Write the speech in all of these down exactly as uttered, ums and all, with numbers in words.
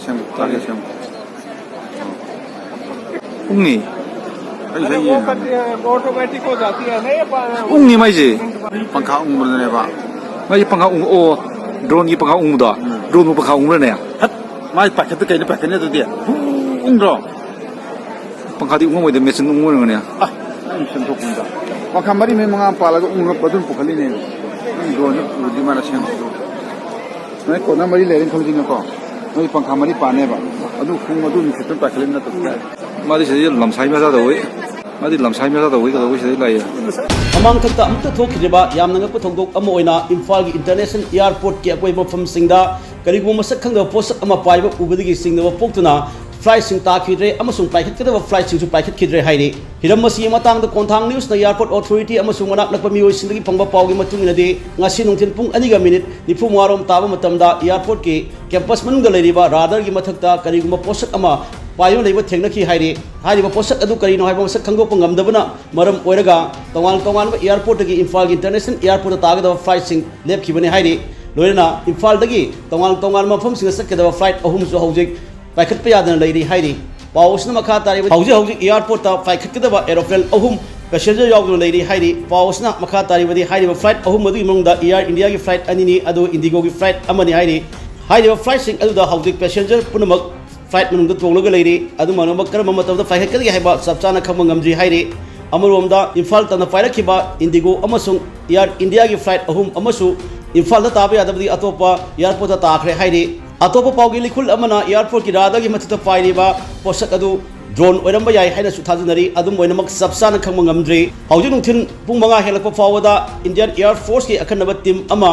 ꯁꯦꯝꯃꯨ, ꯇꯥꯒꯦ, ꯁꯦꯝꯃꯨ꯫ ꯎꯪꯅꯤ꯫ ꯑꯩ ꯉꯁꯥꯏ ꯌꯦꯡꯉꯝꯃꯦ꯫ ꯑꯣꯇꯣꯃꯦꯇꯤꯛ ꯑꯣꯏ ꯖꯥꯇꯤ ꯍꯥꯏ ꯅ ꯌꯦ ꯄꯥ-, ꯎꯪꯅꯤ ꯃꯥꯏꯁꯦ꯫ ꯄꯪꯈꯥ ꯎꯪꯕꯗꯨꯅꯦꯕ꯫ ꯃꯥꯏꯁꯦ ꯄꯪꯈꯥ ꯎꯪ-, ꯑꯣ, ꯗ꯭ꯔꯣꯟꯒꯤ ꯄꯪꯈꯥ ꯎꯪꯕꯗꯣ? ꯎꯝ꯫ ꯗ꯭ꯔꯣꯟꯕꯨ ꯄꯪꯈꯥ ꯎꯪꯕ꯭ꯔꯅꯦ? ꯍꯠ! ꯃꯥꯏ ꯄꯥꯏꯈꯠꯄ ꯀꯩꯅꯣ ꯄꯥꯏꯈꯠꯅꯤ ꯑꯗꯨꯗꯤ? ꯍꯨ ꯎꯪꯗ꯭ꯔꯣ? ꯄꯪꯈꯥꯗꯤ ꯎꯪꯉꯝꯃꯣꯏꯗ, ꯃꯦꯆꯤꯟ ꯎꯪꯕ ꯑꯣꯏꯔꯝꯒꯅꯤ꯫ ꯑ, ꯅꯪ ꯁꯦꯝꯗꯣꯛꯄꯅꯤꯗ꯫ ꯄꯪꯈꯥ ꯃꯔꯤ ꯃꯔꯤ ꯃꯉꯥ ꯄꯥꯜꯂꯒ ꯎꯪꯉꯛꯄ ꯑꯗꯨꯝ ꯄꯨꯈꯠꯂꯤꯅꯦ꯫ ꯅꯪ ꯗ꯭ꯔꯣꯟꯗ ꯎꯔꯗꯤ ꯃꯥꯅ ꯁꯦꯝꯗꯣꯛꯄꯗꯣ꯫ ꯅꯣꯏ ꯀꯣꯟꯅ ꯃꯔꯤ ꯂꯩꯔꯦꯅ ꯈꯜꯂꯁꯤꯅꯦꯀꯣ꯫ ꯅꯣꯏ ꯄꯪꯈꯥ ꯃꯔꯤ ꯄꯥꯅꯦꯕ꯫ ꯑꯗꯨ ꯈꯣꯡ ꯑꯗꯨ ꯅꯨꯡꯁꯤꯠꯇ ꯄꯥꯏꯈꯠꯂꯤ ꯅꯠꯇ꯭ꯔꯣ? ꯃꯥꯗꯤ ꯁꯤꯗꯩ ꯂꯝꯁꯥꯏ ꯃꯆꯥ ꯇꯧꯏ꯫ ꯃꯥꯗꯤ ꯂꯝꯁꯥꯏ ꯃꯆꯥ ꯇꯧꯏ ꯀꯩꯗꯧꯕꯩ ꯁꯤꯗꯩ ꯂꯥꯛꯏ? ꯃꯃꯥꯡꯊꯛꯇ ꯑꯃꯨꯛꯇ ꯊꯣꯛꯈꯤꯗ꯭ꯔꯤꯕ ꯌꯥꯝꯅ ꯉꯛꯄ ꯊꯧꯗꯣꯛ ꯑꯃ ꯑꯣꯏꯅ ꯏꯝꯐꯥꯜꯒꯤ ꯏꯟꯇꯔꯅꯦꯁꯅꯦꯜ ꯑꯦꯌꯔꯄꯣꯔꯠꯀꯤ ꯑꯀꯣꯏꯕ ꯃꯐꯝꯁꯤꯡꯗ ꯀꯔꯤꯒꯨꯝꯕ ꯃꯁꯛ ꯈꯪꯗꯕ ꯄꯣꯠꯁꯛ ꯑꯃ ꯄꯥꯏꯕ ꯎꯕꯗꯒꯤ ꯆꯤꯡꯅꯕ ꯄꯣꯛꯇꯨꯅ ꯐ꯭ꯂꯥꯏꯠꯁꯤꯡ ꯇꯥꯈꯤꯗ꯭ꯔꯦ ꯑꯃꯁꯨꯡ ꯄꯥꯏꯈꯠꯀꯗꯕ ꯐ꯭ꯂꯥꯏꯠꯁꯤꯡꯁꯨ ꯄꯥꯏꯈꯠꯈꯤꯗ꯭ꯔꯦ ꯍꯥꯏꯔꯤ꯫ ꯍꯤꯔꯝ ꯑꯁꯤꯒꯤ ꯃꯇꯥꯡꯗ ꯈꯣꯡꯊꯥꯡ ꯅ꯭ꯌꯨꯁꯅ ꯑꯦꯌꯔꯄꯣꯔꯠ ꯑꯣꯊꯣꯔꯤꯇꯤ ꯑꯃꯁꯨꯡ ꯃꯅꯥꯛ ꯅꯛꯄ ꯃꯤꯑꯣꯏꯁꯤꯡꯗꯒꯤ ꯐꯪꯕ ꯄꯥꯎꯒꯤ ꯃꯇꯨꯡ ꯏꯟꯅꯗꯤ, ꯉꯁꯤ ꯅꯨꯡꯊꯤꯜ ꯄꯨꯡ ꯑꯅꯤꯒ ꯃꯤꯅꯤꯠ ꯅꯤꯐꯨ ꯃꯉꯥꯔꯣꯝ ꯇꯥꯕ ꯃꯇꯝꯗ ꯑꯦꯌꯔꯄꯣꯔꯠꯀꯤ ꯀꯦꯝꯄꯁ ꯃꯅꯨꯡꯗ ꯂꯩꯔꯤꯕ ꯔꯥꯗꯥꯔꯒꯤ ꯃꯊꯛꯇ ꯀꯔꯤꯒꯨꯝꯕ ꯄꯣꯠꯁꯛ ꯑꯃ ꯄꯥꯏꯗꯨꯅ ꯂꯩꯕ ꯊꯦꯡꯅꯈꯤ ꯍꯥꯏꯔꯤ꯫ ꯍꯥꯏꯔꯤꯕ ꯄꯣꯠꯁꯛ ꯑꯗꯨ ꯀꯔꯤꯅꯣ ꯍꯥꯏꯕ ꯃꯁꯛ ꯈꯪꯗꯣꯛꯄ ꯉꯝꯗꯕꯅ ꯃꯔꯝ ꯑꯣꯏꯔꯒ, ꯇꯣꯉꯥꯟ ꯇꯣꯉꯥꯟꯕ ꯑꯦꯌꯔꯄꯣꯔꯠꯇꯒꯤ ꯏꯝꯐꯥꯜꯒꯤ ꯏꯟꯇꯔꯅꯦꯁꯅꯦꯜ ꯑꯦꯌꯔꯄꯣꯔꯠꯇ ꯇꯥꯒꯗꯕ ꯐ꯭ꯂꯥꯏꯠꯁꯤꯡ ꯂꯦꯞꯈꯤꯕꯅꯤ ꯍꯥꯏꯔꯤ꯫ ꯂꯣꯏꯅꯅ ꯏꯝꯐꯥꯜꯗꯒꯤ ꯇꯣꯉꯥꯟ ꯇꯣꯉꯥꯟꯕ ꯃꯐꯝꯁꯤꯡꯗ ꯆꯠꯀꯗꯕ ꯐ꯭ꯂꯥꯏꯠ ꯑꯍꯨꯝꯁꯨ ꯍꯧꯖꯤꯛ ꯄꯥꯏꯈꯠꯄ ꯌꯥꯗꯅ ꯂꯩꯔꯤ ꯍꯥꯏꯔꯤ꯫ ꯄꯥꯎ ꯑꯁꯤꯅ ꯃꯈꯥ ꯇꯥꯔꯤꯕ, ꯍꯧꯖꯤꯛ ꯍꯧꯖꯤꯛ ꯑꯦꯌꯔꯄꯣꯔꯠꯇ ꯄꯥꯏꯈꯠꯀꯗꯕ ꯑꯦꯔꯣꯄ꯭ꯂꯦꯟ ꯑꯍꯨꯝ ꯄꯦꯁꯦꯟꯖꯔ ꯌꯥꯎꯗꯨꯅ ꯂꯩꯔꯤ ꯍꯥꯏꯔꯤ꯫ ꯄꯥꯎ ꯑꯁꯤꯅ ꯃꯈꯥ ꯇꯥꯔꯤꯕꯗꯤ, ꯍꯥꯏꯔꯤꯕ ꯐ꯭ꯂꯥꯏꯠ ꯑꯍꯨꯝ ꯑꯗꯨꯒꯤ ꯃꯅꯨꯡꯗ ꯑꯦꯌꯔ ꯏꯟꯗꯤꯌꯥꯒꯤ ꯐ꯭ꯂꯥꯏꯠ ꯑꯅꯤꯅꯤ, ꯑꯗꯨꯒ ꯏꯟꯗꯤꯒꯣꯒꯤ ꯐ꯭ꯂꯥꯏꯠ ꯑꯃꯅꯤ ꯍꯥꯏꯔꯤ꯫ ꯍꯥꯏꯔꯤꯕ ꯐ꯭ꯂꯥꯏꯠꯁꯤꯡ ꯑꯗꯨꯗ ꯍꯧꯖꯤꯛ ꯄꯦꯁꯦꯟꯖꯔ ꯄꯨꯝꯅꯃꯛ ꯐ꯭ꯂꯥꯏꯠ ꯃꯅꯨꯡꯗ ꯇꯣꯡꯂꯒ ꯂꯩꯔꯤ꯫ ꯑꯗꯨꯝ ꯑꯣꯏꯅꯃꯛ ꯀꯔꯝꯕ ꯃꯇꯝꯗ ꯄꯥꯏꯈꯠꯀꯅꯤ ꯍꯥꯏꯕ ꯆꯞ ꯆꯥꯅ ꯈꯪꯕ ꯉꯝꯗ꯭ꯔꯤ ꯍꯥꯏꯔꯤ꯫ ꯑꯃꯔꯣꯝꯗ ꯏꯝꯐꯥꯜ ꯇꯝꯅ ꯄꯥꯏꯔꯛꯈꯤꯕ ꯏꯟꯗꯤꯒꯣ ꯑꯃꯁꯨꯡ ꯑꯦꯌꯔ ꯏꯟꯗꯤꯌꯥꯒꯤ ꯐ꯭ꯂꯥꯏꯠ ꯑꯍꯨꯝ ꯑꯃꯁꯨ ꯏꯝꯐꯥꯜꯗ ꯇꯥꯕ ꯌꯥꯗꯕꯗꯒꯤ ꯑꯇꯣꯞꯄ ꯑꯦꯌꯔꯄꯣꯔꯠꯇ ꯇꯥꯈ꯭ꯔꯦ ꯍꯥꯏꯔꯤ꯫ ꯑꯇꯣꯞꯄ ꯄꯥꯎꯒꯤ ꯂꯤꯈꯨꯜ ꯑꯃꯅ ꯑꯦꯌꯔꯄꯣꯔꯠꯀꯤ ꯔꯥꯗꯥꯔꯒꯤ ꯃꯊꯛꯇ ꯄꯥꯏꯔꯤꯕ ꯄꯣꯠꯁꯛ ꯑꯗꯨ ꯗ꯭ꯔꯣꯟ ꯑꯣꯏꯔꯝꯕ ꯌꯥꯏ ꯍꯥꯏꯅꯁꯨ ꯊꯥꯖꯅꯔꯤ꯫ ꯑꯗꯨꯝ ꯑꯣꯏꯅꯃꯛ ꯆꯞ ꯆꯥꯅ ꯈꯪꯕ ꯉꯝꯗ꯭ꯔꯤ꯫ ꯍꯧꯖꯤꯛ ꯅꯨꯡꯊꯤꯜ ꯄꯨꯡ ꯃꯉꯥ ꯍꯦꯜꯂꯛꯄ ꯐꯥꯎꯕꯗ ꯏꯟꯗꯤꯌꯥꯟ ꯑꯦꯌꯔ ꯐꯣꯔꯁꯀꯤ ꯑꯈꯟꯅꯕ ꯇꯤꯝ ꯑꯃ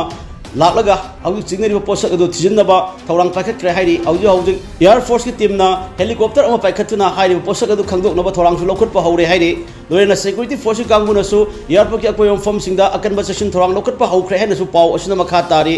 ꯂꯥꯛꯂꯒ ꯍꯧꯖꯤꯛ ꯆꯤꯡꯅꯔꯤꯕ ꯄꯣꯠꯁꯛ ꯑꯗꯨ ꯊꯤꯖꯤꯟꯅꯕ ꯊꯧꯔꯥꯡ ꯄꯥꯏꯈꯠꯈ꯭ꯔꯦ ꯍꯥꯏꯔꯤ꯫ ꯍꯧꯖꯤꯛ ꯍꯧꯖꯤꯛ ꯑꯦꯌꯔ ꯐꯣꯔꯁꯀꯤ ꯇꯤꯝꯅ ꯍꯦꯂꯤꯀꯣꯞꯇꯔ ꯑꯃ ꯄꯥꯏꯈꯠꯇꯨꯅ ꯍꯥꯏꯔꯤꯕ ꯄꯣꯠꯁꯛ ꯑꯗꯨ ꯈꯪꯗꯣꯛꯅꯕ ꯊꯧꯔꯥꯡꯁꯨ ꯂꯧꯈꯠꯄ ꯍꯧꯔꯦ ꯍꯥꯏꯔꯤ꯫ ꯂꯣꯏꯅꯅ ꯁꯦꯀ꯭ꯌꯨꯔꯤꯇꯤ ꯐꯣꯔꯁꯀꯤ ꯀꯥꯡꯕꯨꯅꯁꯨ ꯑꯦꯌꯔꯄꯣꯔꯠꯀꯤ ꯑꯀꯣꯏꯕ ꯃꯐꯝꯁꯤꯡꯗ ꯑꯀꯟꯕ ꯆꯦꯛꯁꯤꯟ ꯊꯧꯔꯥꯡ ꯂꯧꯈꯠꯄ ꯍꯧꯈ꯭ꯔꯦ ꯍꯥꯏꯅꯁꯨ ꯄꯥꯎ ꯑꯁꯤꯅ ꯃꯈꯥ ꯇꯥꯔꯤ꯫